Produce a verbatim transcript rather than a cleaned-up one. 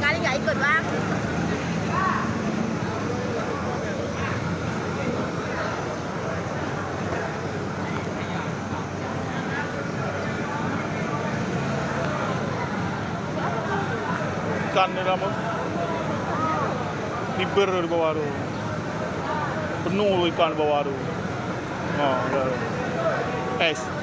Kali nggak ikut, Bang. Ikan di dalam. Liber di bawah tu. Penuh tu ikan di bawah tu. Ha, ya. Es.